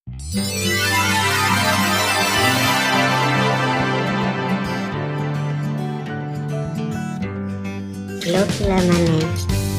Hello ପିଲାମାନେ,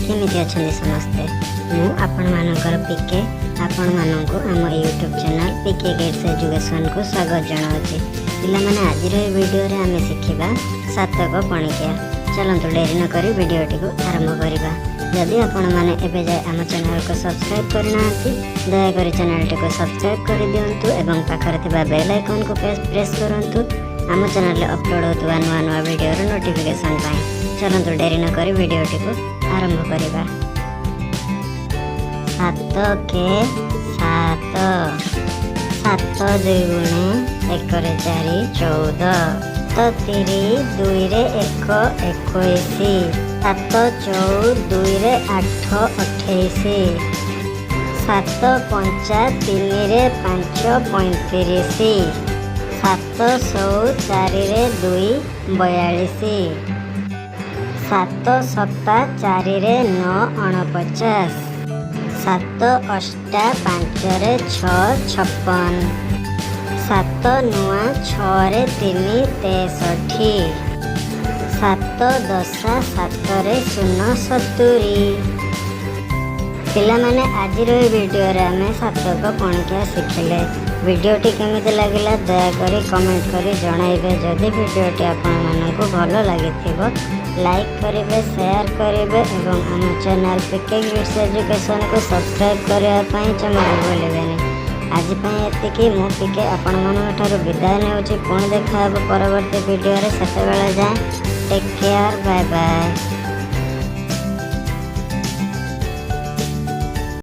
କେମିତି ଅଛନ୍ତି ସମସ୍ତେ? ମୁଁ ଆପଣମାନଙ୍କର ପିକେ, ଆପଣମାନଙ୍କୁ ଆମ ୟୁଟ୍ୟୁବ୍ ଚ୍ୟାନେଲ୍ ପିକେ କିଡ୍ସ ଏଜୁକେସନ୍କୁ ସ୍ୱାଗତ ଜଣାଉଛି। ପିଲାମାନେ, ଆଜିର ଏହି ଭିଡ଼ିଓରେ ଆମେ ଶିଖିବା ସାତକ ପଣିକିଆ। ଚାଲନ୍ତୁ, ଡେରି ନକରି ଭିଡ଼ିଓଟିକୁ ଆରମ୍ଭ କରିବା। ଯଦି ଆପଣମାନେ ଏବେ ଯାଏ ଆମ ଚ୍ୟାନେଲକୁ ସବସ୍କ୍ରାଇବ୍ କରିନାହାନ୍ତି, ଦୟାକରି ଚ୍ୟାନେଲଟିକୁ ସବସ୍କ୍ରାଇବ୍ କରିଦିଅନ୍ତୁ ଏବଂ ପାଖରେ ଥିବା ବେଲ୍ ଆଇକନ୍କୁ ପ୍ରେସ୍ କରନ୍ତୁ ଆମ ଚ୍ୟାନେଲରେ ଅପଲୋଡ଼ ହେଉଥିବା ନୂଆ ନୂଆ ଭିଡ଼ିଓର ନୋଟିଫିକେସନ୍ ପାଇଁ। ଚାଲନ୍ତୁ, ଡେରି ନକରି ଭିଡ଼ିଓଟିକୁ ଆରମ୍ଭ କରିବା। ସାତ କେ ସାତ। ସାତ ଦୁଇ ଗୁଣେ ଏକରେ ଚାରି, 14। ସାତ ତିରି ଦୁଇରେ ଏକ, 21। ସାତ ଚଉ ଦୁଇରେ ଆଠ, 28। ସାତ ପଞ୍ଚା ତିନିରେ ପାଞ୍ଚ, 35। ସାତ ସଉ ଚାରିରେ ଦୁଇ, 42। ସାତ ସତା ଚାରିରେ ନଅ, 49। ସାତ ଅଷ୍ଟା ପାଞ୍ଚରେ ଛଅ, 56। ସାତ ନୂଆ ଛଅରେ ତିନି, 63। ସାତ ଦଶା ସାତରେ ଶୂନ, 70। ପିଲାମାନେ, ଆଜିର ଏହି ଭିଡ଼ିଓରେ ଆମେ ସାତକ ପଣିକିଆ ଶିଖିଲେ। ଭିଡ଼ିଓଟି କେମିତି ଲାଗିଲା, ଦୟାକରି କମେଣ୍ଟ କରି ଜଣାଇବେ। ଯଦି ଭିଡ଼ିଓଟି ଆପଣମାନଙ୍କୁ ଭଲ ଲାଗିଥିବ, ଲାଇକ୍ କରିବେ, ସେୟାର କରିବେ ଏବଂ ଆମ ଚ୍ୟାନେଲ୍ ପିକେ କିଡ୍ସ ଏଜୁକେସନ୍କୁ ସବସ୍କ୍ରାଇବ୍ କରିବା ପାଇଁ ଜମା ବି ଭୁଲିବେନି। ଆଜି ପାଇଁ ଏତିକି। ମୁଁ ପିକେ ଆପଣମାନଙ୍କ ଠାରୁ ବିଦାୟ ନେଉଛି। ପୁଣି ଦେଖା ହେବ ପରବର୍ତ୍ତୀ ଭିଡ଼ିଓରେ। ସେତେବେଳେ ଯାଏଁ ଟେକ୍ କେୟାର, ବାଏ ବାଏ।